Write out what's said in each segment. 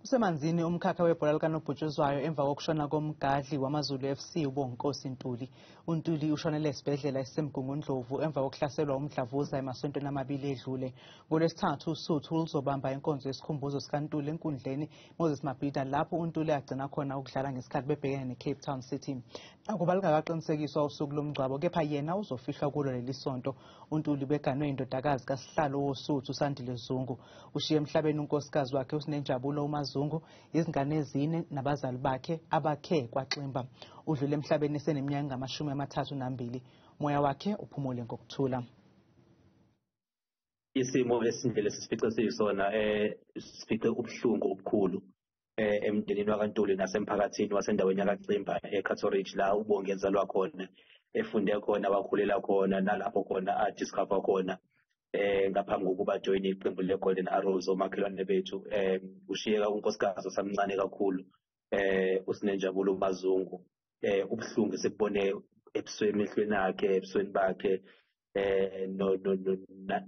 Usemanzini umkhakha webhola likanobhutshuzwayo emva kokushona komgadli wamaZulu FC uBonginkosi Ntuli. UNtuli ushonele esibhedlela esiseMgungundlovu emva kokuhlaselwa umdlavuza emasontweni amabili edlule. NgoLwesithathu uSuthu luzobamba inkonzo yesikhumbuzo sikaNtuli enkundleni Moses Mabhida lapho uNtuli agcina khona ukudlala ngesikhathi bebhekene neCape Town City. Nakuba lungakaqinisekiswa usuku lomngcwabo kepha yena uzofihlwa kulo leli sonto. UNtuli beganwe indodakazi kaSihlalo woSuthu uSandile Zungu. Ushiye emhlabeni unkosikazi wakhe uSinenjabulo uMaZungu, izingane ezine nabazali bakhe abakhe kwaXimba. Udlule emhlabeni eseneminyaka engama-32. Moya wakhe uphumule ngokuthula. Isimo esindlela sisifice siyisona sifice ubuhlungu obukhulu emndenini wakaNtuli nasemphakathini wasendaweni yakaXimba eCato Ridge la uBongi ezalwa khona, efunde khona, wakhulela khona, nalapho khona adiscover khona ngaphambi kokuba join iqembu le-Golden Arrows omakhelwane bethu. Ushiyeka unkosikazi osamncane kakhulu uSinenjabulo uMaZungu. Ubuhlungu sikubone ebusweni, emehlweni akhe, ebusweni bakhe,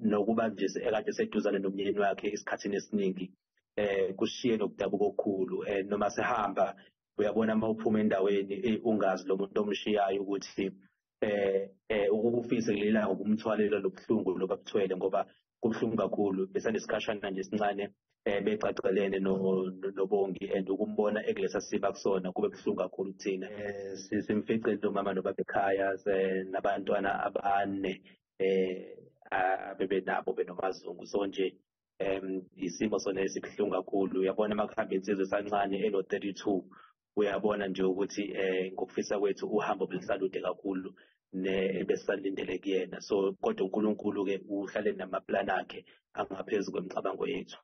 nokuba nje ekade seduzane nomyeni wakhe esikhathini esiningi, kushiye nokudabuka okukhulu. Noma sehamba uyabona uma uphuma endaweni ungazi lo muntu omshiyayo ukuthi ukufise kulelanga ukumthwalela lobuhlungu lobabuthwele, ngoba kubuhlungu kakhulu. Besanesikhashana nje esincane becacelene noBongi and ukumbona ekulesa siba kusona kube buhlungu kakhulu kuthina. Simfice nomama nobaba ekhaya nabantwana abane abebenabo benoMaZungu. So nje isimo sona esibuhlungu kakhulu. Uyabona uma kuhamba insizwa esancane eno-32, uyabona nje ukuthi ngokufisa kwethu uhambo belusalude kakhulu nebesalindele kuyena. So kodwa uNkulunkulu ke uhlale namaplani akhe angaphezu kwemicabango yethu.